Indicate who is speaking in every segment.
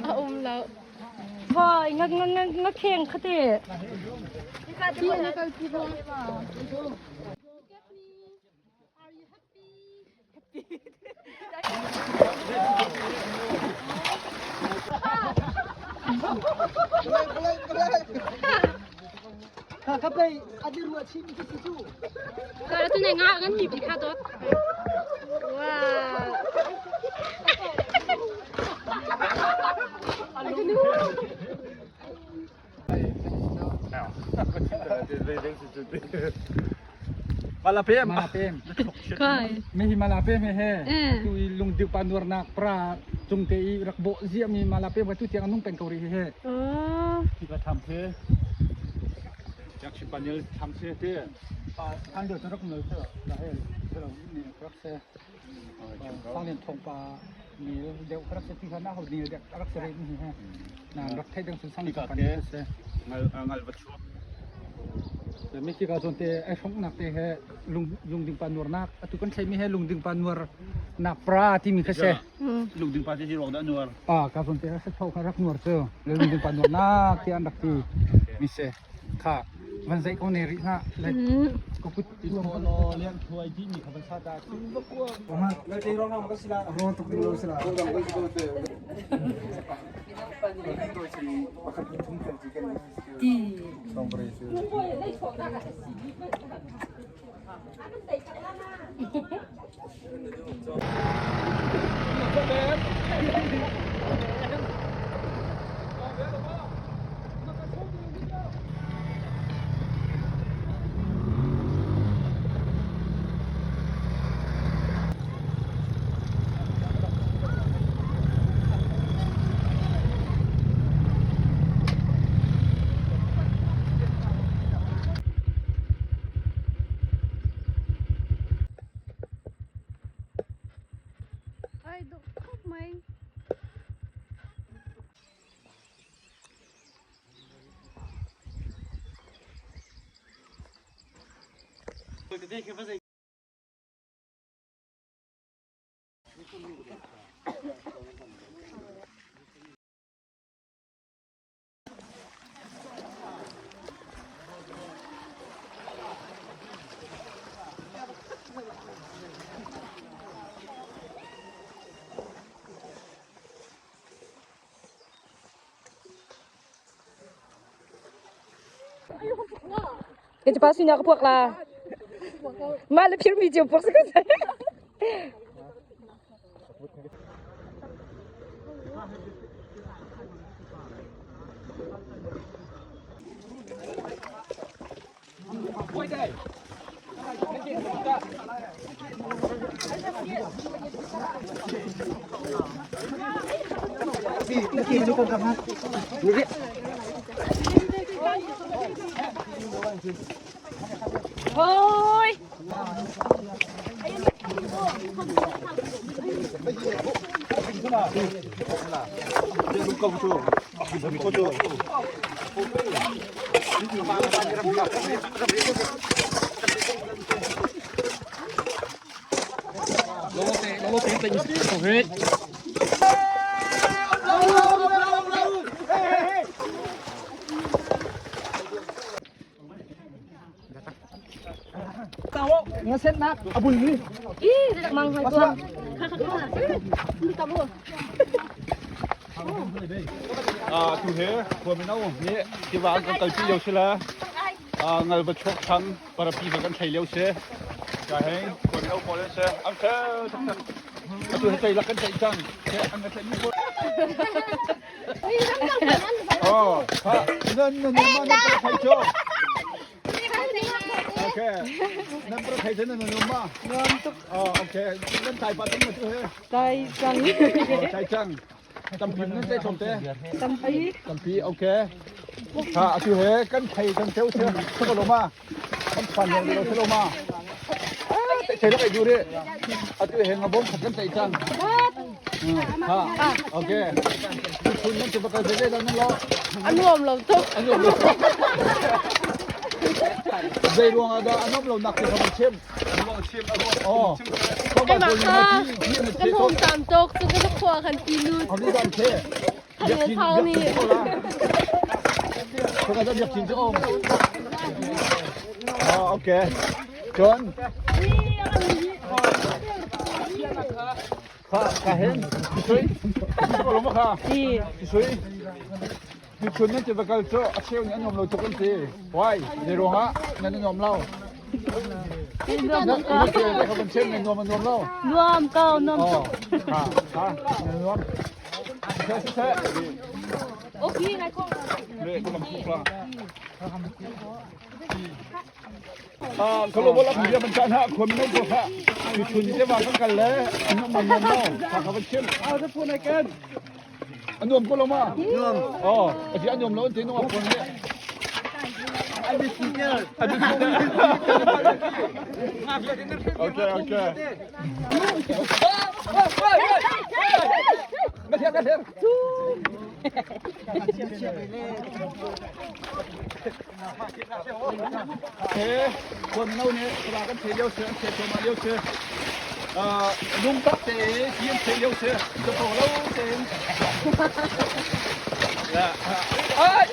Speaker 1: A um lo.
Speaker 2: Vai nga nga nga nga kheng kha te.
Speaker 1: Ka tu nai nga ngan mi kha dot. Wow.
Speaker 3: Malapem.
Speaker 4: Malapem.
Speaker 1: Kai.
Speaker 4: Mi hi malapem he he.
Speaker 1: Eh.
Speaker 4: Tu i lungdiu pa nuarnak pra cung te i rak bawh ziah mi malapem ka tu tiang a nung peng ko rih he he.
Speaker 1: Oh.
Speaker 3: Hi ka tham the. Jak si panel tham se te.
Speaker 4: An deuh rak nol cu la he lo ni rak se. Sang lian thong pa ni deuh rak se ti kha na ho ni deuh rak se re ni he. Na rak thei dang sun sang lian thong pa ni se.
Speaker 3: Ngal ngal va chuak.
Speaker 4: Mi khi ka zawn te ai hrawngnak te he lung lungding pa nuarnak atu kan thlei mi he lungding pa nuar nak pra timi kha se.
Speaker 3: Lungding pa te hi ruang dah nuar.
Speaker 4: Ah ka zawn te se tho kha rak nuar cu lungding pa nuarnak ti an rak ti mi se kha van zei ko ne rih hna le ko put
Speaker 3: Lo lian thuai di mi kha van sa ta.
Speaker 1: Ai dawh khop mai.
Speaker 2: Cái pa sunya ka puak la. Ma le phir mi chiu puak sa ka sai. Thôi.
Speaker 4: Nga set nak abul ni.
Speaker 2: Ih, tidak mang hai tuang.
Speaker 3: À, tu he khua mino ni tiva kan kalpi lio si la ngal va chuak thang parapi va kan thlei lio si ka hei khua mino pawl an si am the atu he cei lak kan ceih cang he an ka thlei mi pawl oh ha nan nan nan nan thei cho okay nan pro thei nan nan ma oh okay nan tai pa tung ma tu he
Speaker 2: Tai cang.
Speaker 3: Tai cang Tampi nan te chom te.
Speaker 2: Tampi.
Speaker 3: Tampi okay. Ha atu he kan thei kan cheu che ko lo ma. Kan phan lo lo lo ma. Te chei lo kai du re. Atu he ngabom khat kan chei chang. Ha okay. Chun nan chu bakal je nan lo.
Speaker 2: Anuam lo tuk.
Speaker 3: Anuam lo. Zei ruang ah dah anuam lo nak ti kha chim. Ruang chim a ruang. Oh.
Speaker 1: Keimah kha kan hung tam tuk cun kan khua kan ti lut. Kan thau nih.
Speaker 3: Okay. John. Kha ka hen. Sui. Ko lo ma kha. Sui. Tuchun nan tiva kal cu a cheu nih an nuam lo tuk an ti. Why? Zei ruangah nan i nuam lo? Nan ka van chim nan nuam a nuam lo.
Speaker 1: Nuam ko, nuam tuk.
Speaker 3: Ha, ha, nan nuam. Siseh, siseh.
Speaker 1: Okay, ngai ko.
Speaker 3: Le, ka lam khuk la. Ka lo bola bia ban chan ha khua mino ko kha. Tuchun tiva kan kal le an nuam an nuam lo. Kha ka van chim.
Speaker 4: Ah, ka phone ai ken.
Speaker 3: A nuam ko lo ma? Nuam. Oh, a si a nuam lo an ti nung a phone nih. Okay, okay. Nga thiar, nga thiar. He, khuan no nih sala kan thei lio si, an thei thluahmah lio si. Lungtak te ti an thei lio si, capo lo tein. Ai!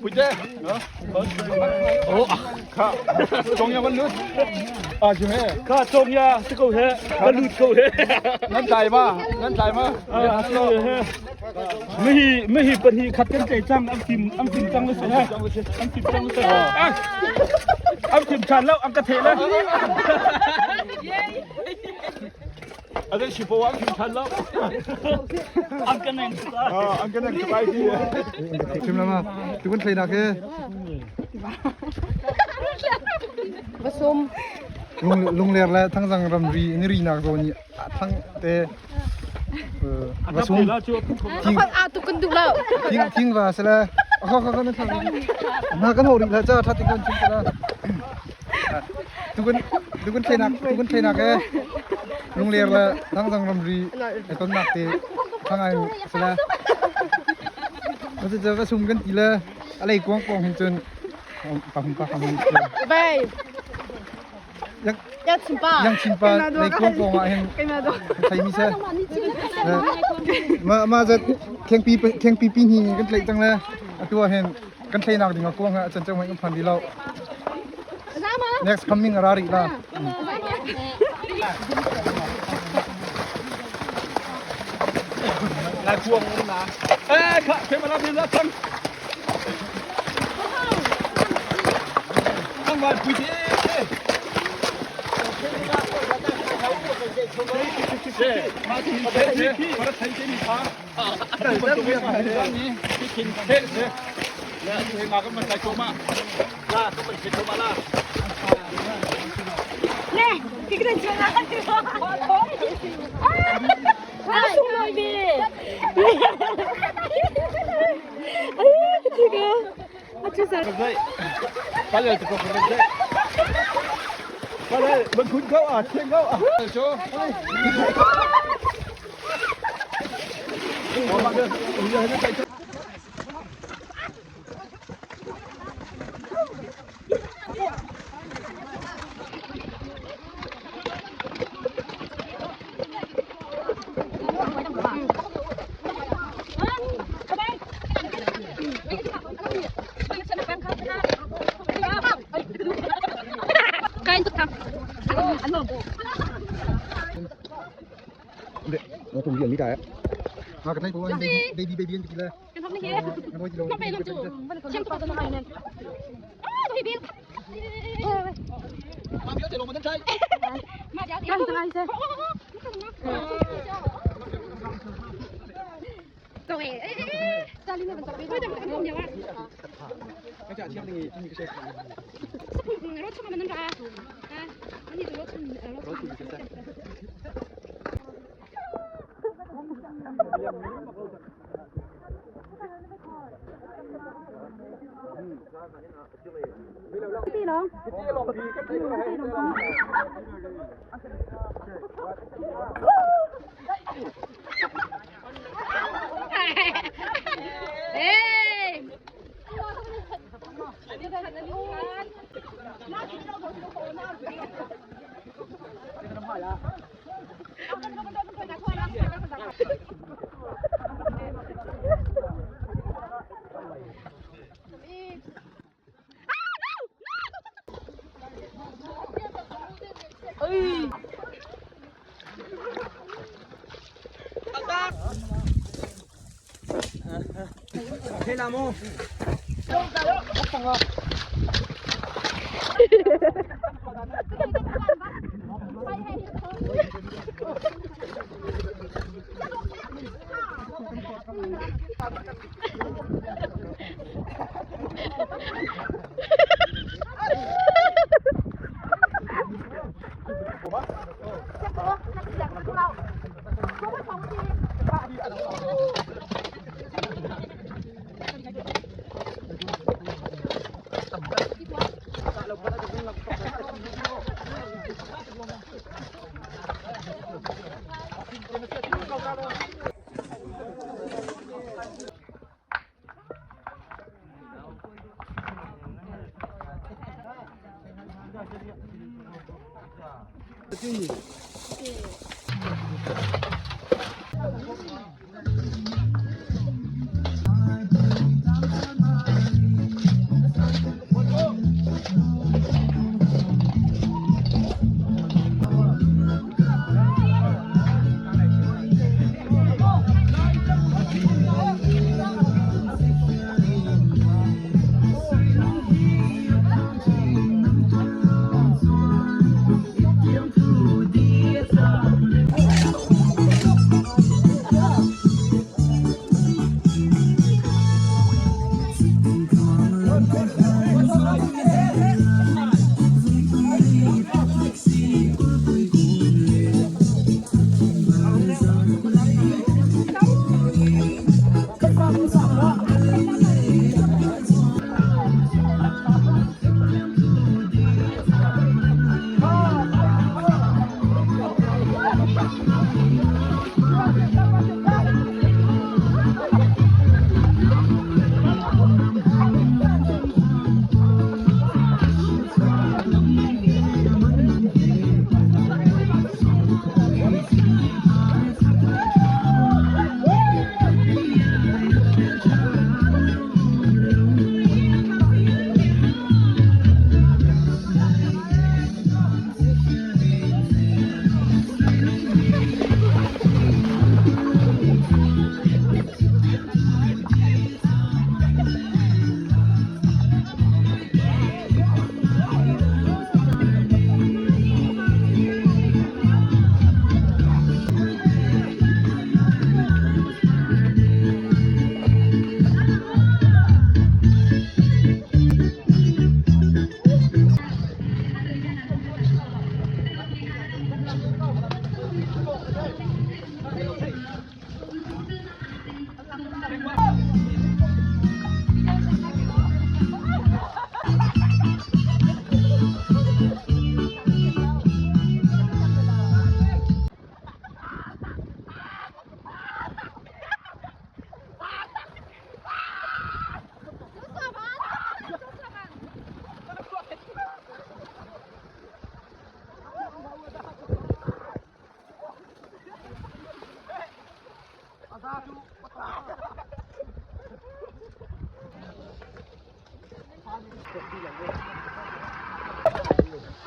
Speaker 3: Puite. Oh, kha. Chong ya van lut. À chứ he.
Speaker 5: Kha chong ya si ko he. Van lut ko he.
Speaker 3: Nan tlai ma. Nan tlai ma.
Speaker 5: Mihi mihi pahnih khat kan tlai cang an fim an fim cang le si he. An fim cang le si. An fim than lo an ka theh le.
Speaker 3: Adan sipo an fim than lo.
Speaker 5: An ka neng.
Speaker 3: Ah, an ka neng bai ti.
Speaker 4: Chim lama. Tu kan thlei nak he.
Speaker 2: Vasum.
Speaker 4: Lung lungler le thangzang ramri ni ri nak zawn i thang te vasum
Speaker 1: Thing a tu kan duh lo.
Speaker 4: Thing thing va sala kho kho kan thang na kan ho ri la cha tha ti kan chim la tu kan tu kan thlei nak tu kan thlei nak e lungler le thangzang ramri e ton nak te thang ai sala Kasi cha vasum kan ti la alei kuang kuang hin chun pa hum pa hum
Speaker 1: Bai.
Speaker 4: Yang
Speaker 1: Yang chim pa.
Speaker 4: Yang chim pa lei kuang kuang ah hin thai mi se ma ma zat kheng pi kheng pi pi ni kan tlai tang le atu ah hin kan thlei nak ding a kuang ha chan chang mai kan phan di lo next coming ara ri la
Speaker 3: Nai kuang na. Eh, kha, thế mà la đi la thang. Thang vai pui te. Ma ti thế thế, ma thai te mi pha. Ni kin thế thế. Le tu he ma ka man sai cho ma. La ka man sai cho ma la.
Speaker 2: Nè, cái này chưa ra chưa. À, sung rồi đi. Ai, cái À, chưa sao.
Speaker 3: ไปเลยจะกดไปเลยไปเลยมันคุณเข้าอ่ะเที่ยงเข้าอ่ะโจ้มาเดินเดินให้ไป
Speaker 1: Kain tu tham.
Speaker 4: Nó cùng diện như cái mà cái này cũng baby baby anh là
Speaker 1: Kan thong ni he. Nó bay luôn chú. Chiêm tu pa này. À, tôi biết.
Speaker 3: มาเดี๋ยวจะลงมาตั้งใจ
Speaker 1: Ma dia. Kan ai se. Rồi, ê ê ê, ta đi mà vẫn tôi đang không nhiều à.
Speaker 4: Cái chả chiếc thì thì cái
Speaker 1: Nó cho mà mình ra. À, anh đi nó cho nó.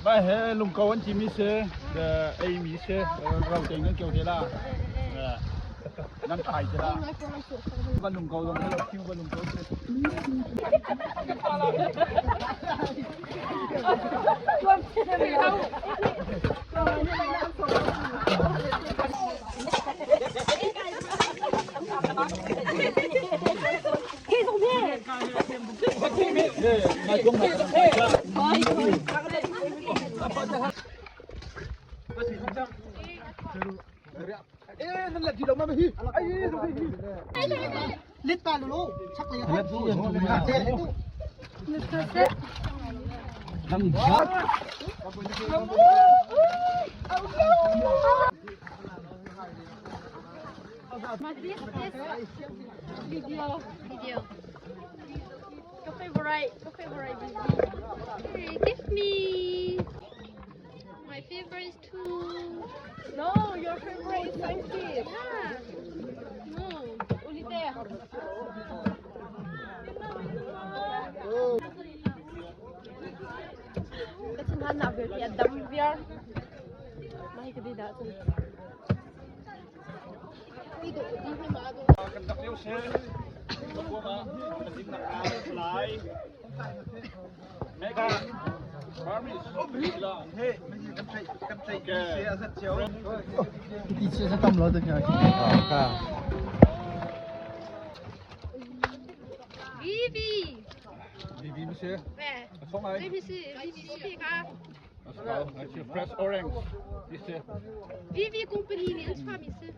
Speaker 3: Mah he lungko an timi si, eimi si, rote nan kio te la. Nan thai te la. Van lungko zong he lo thiu van lungko si.
Speaker 1: Video. Video. Ka favorite. Ka favorite video. Hey, give me. My favorite is too. No, your favorite is Funky. Yeah. No, only there. Ka chan nak vial ti a dam viar. Mai ka di dah cun.
Speaker 5: Kan dak lio si. Mega Burmese.
Speaker 1: Vivi.
Speaker 3: Vivi mi si. Song ai.
Speaker 1: Vivi si Vivi si ka.
Speaker 3: Fresh orange. This is.
Speaker 1: Vivi company nih an chuahmi si.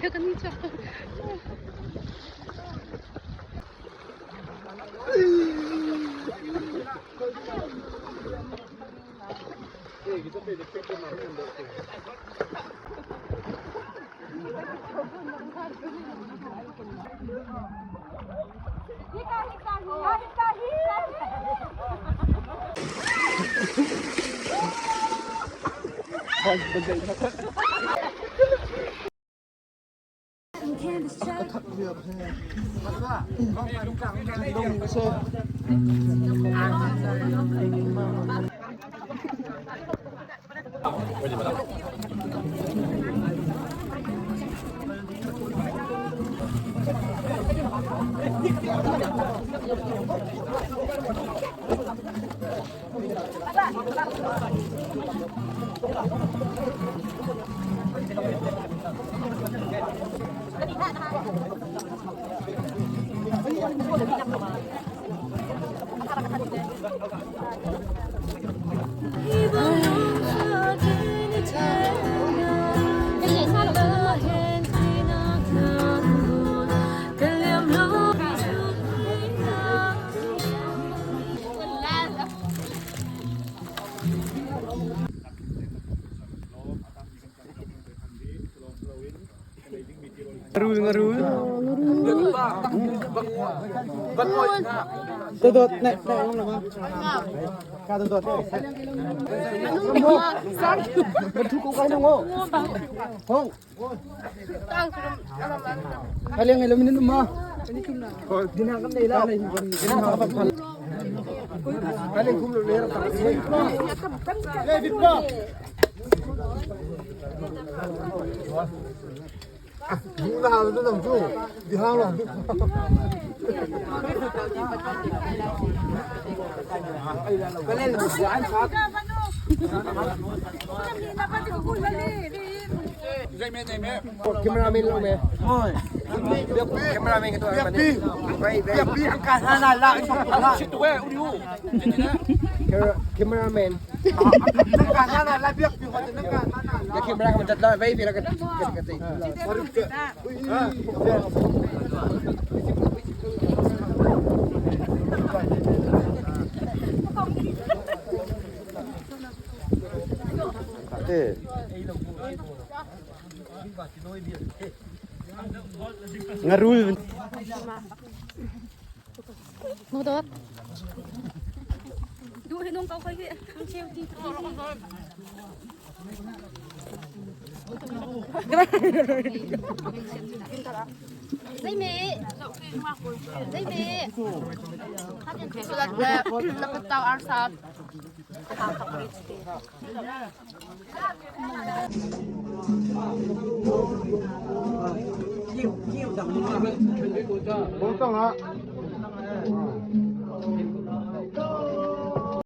Speaker 1: Kan ni chuak.